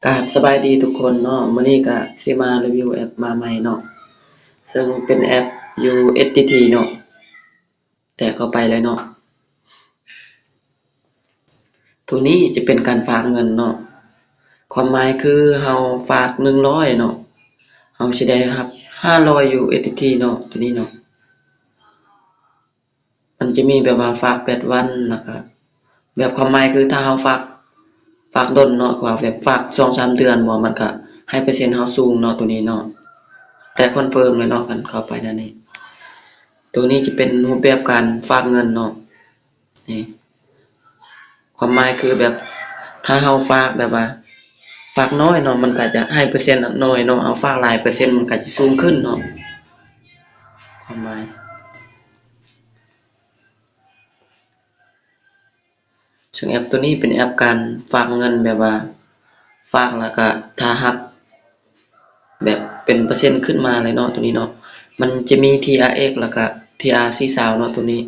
ກາບສະບາຍດີທຸກຄົນເນາະ, ມື້ນີ້ກະຊິມາຣີວິວແອັບມາໃໝ່ເນາະ, ເຊິ່ງເປັນແອັບ ຢູເອັສດີທີ ເນາະ, ແຕະເຂົ້າໄປເລີຍເນາະ. ໂຕນີ້ຈະເປັນການຝາກເງິນເນາະ, ຄວາມໝາຍຄືເຮົາຝາກໜຶ່ງຮ້ອຍເນາະ, ເຮົາຊິໄດ້ຮັບຫ້າຮ້ອຍ ຢູເອັສດີທີ ເນາະ, ໂຕນີ້ເນາະ. ມັນຈະມີແບບວ່າຝາກແປດວັນ ແລ້ວກະແບບຄວາມໝາຍຄືຖ້າເຮົາຝາກ ຝາກດົນເນາະ, ວ່າແບບຝາກສອງສາມເດືອນບໍ ມັນກະໃຫ້ເປີເຊັນເຮົາສູງເນາະ ໂຕນີ້ເນາະ. ແຕ່ຄອນເຟີມເລີຍເນາະ ຄັນເຂົ້າໄປແນວນີ້. ໂຕນີ້ຈະເປັນຮູບແບບການຝາກເງິນເນາະ, ນີ້ ຄວາມໝາຍຄືແບບ ຖ້າເຮົາຝາກແບບວ່າຝາກນ້ອຍເນາະ ມັນກະຈະໃຫ້ເປີເຊັນນ້ອຍເນາະ, ເຮົາຝາກຫຼາຍເປີເຊັນມັນກະຈະສູງຂຶ້ນເນາະ, ຄວາມໝາຍ. ເຊິ່ງແອັບໂຕນີ້ເປັນແອັບການຝາກເງິນ ແບບວ່າຝາກແລ້ວກະຖ້າຮັບ ແບບເປັນເປີເຊັນຂຶ້ນມາເລີຍເນາະ ໂຕນີ້ເນາະ. ມັນຈະມີທີອາເອັກ ແລ້ວກະທີອາຊີຊາວເນາະ ໂຕນີ້.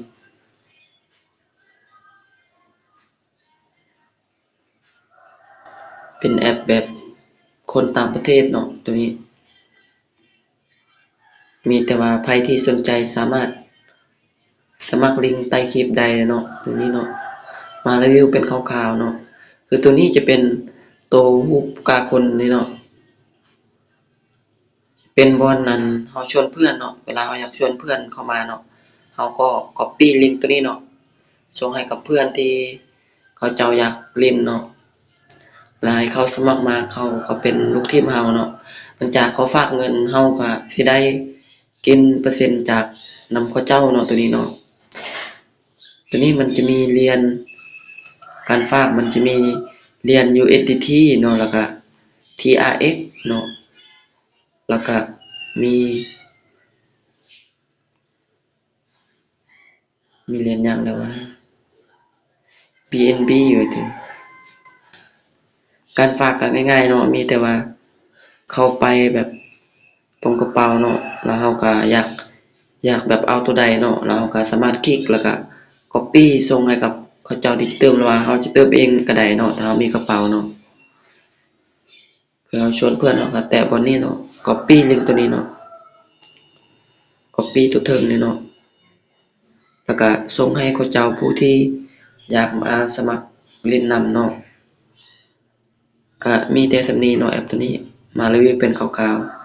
ເປັນແອັບແບບຄົນຕ່າງປະເທດເນາະ ໂຕນີ້. ມີແຕ່ວ່າໃຜທີ່ສົນໃຈສາມາດສະໝັກລິງໃຕ້ຄລິບໄດ້ເນາະ ໂຕນີ້ເນາະ. ມາຣີວິວເປັນຄ່າວໆເນາະ, ຄືໂຕນີ້ຈະເປັນໂຕຮູບກາຄົນນີ້ເນາະ, ເປັນບ່ອນນັ້ນເຮົາຊວນເພື່ອນເນາະ, ເວລາເຮົາຢາກຊວນເພື່ອນເຂົ້າມາເນາະ ເຮົາກໍກັອບປີ້ລິງໂຕນີ້ເນາະ ສົ່ງໃຫ້ກັບເພື່ອນທີ່ເຂົາເຈົ້າຢາກຫຼິ້ນເນາະ ແລ້ວໃຫ້ເຂົາສະໝັກມາ ເຂົາກໍເປັນລູກທີມເຮົາເນາະ. ຫຼັງຈາກເຂົາຝາກເງິນ ເຮົາກໍຊິໄດ້ກິນເປີເຊັນຈາກນຳເຂົາເຈົ້າເນາະ ໂຕນີ້ເນາະ. ໂຕນີ້ມັນຈະມີຫຼຽນ ການຝາກມັນຈະມີຫຼຽນ ຢູເອັສດີທີ ເນາະ ແລ້ວກະທີອາເອັກເນາະ ແລ້ວກະມີ ມີຫຼຽນຫຍັງແດ່ວະ ບີເອັນບີ ຢູ່ຕິ. ການຝາກກໍງ່າຍໆເນາະ, ມີແຕ່ວ່າເຂົ້າໄປແບບຕົງກະເປົາເນາະ ແລ້ວເຮົາກໍຢາກ ຢາກແບບເອົາໂຕໃດເນາະ ແລ້ວເຮົາກໍສາມາດຄລິກ ແລ້ວກໍກັອບປີ້ສົ່ງໃຫ້ກັບເຂົາເຈົ້າທີ່ຈະເຕີມ ຫຼືວ່າເຮົາຈະເຕີມເອງກໍໄດ້ເນາະ ຖ້າເຮົາມີກະເປົາເນາະ. ຄືເຮົາຊວນເພື່ອນເນາະ ກໍແຕະບ່ອນນີ້ເນາະ, ກັອບປີ້ລິງໂຕນີ້ເນາະ, ກັອບປີ້ໂຕເທິງນີ້ເນາະ ແລ້ວກະສົ່ງໃຫ້ເຂົາເຈົ້າຜູ້ທີ່ຢາກມາສະໝັກຫຼິ້ນນຳເນາະ. ກະມີແຕ່ສ່ຳນີ້ເນາະ ແອັບໂຕນີ້ ມາຣີວິວເປັນຄ່າວໆ.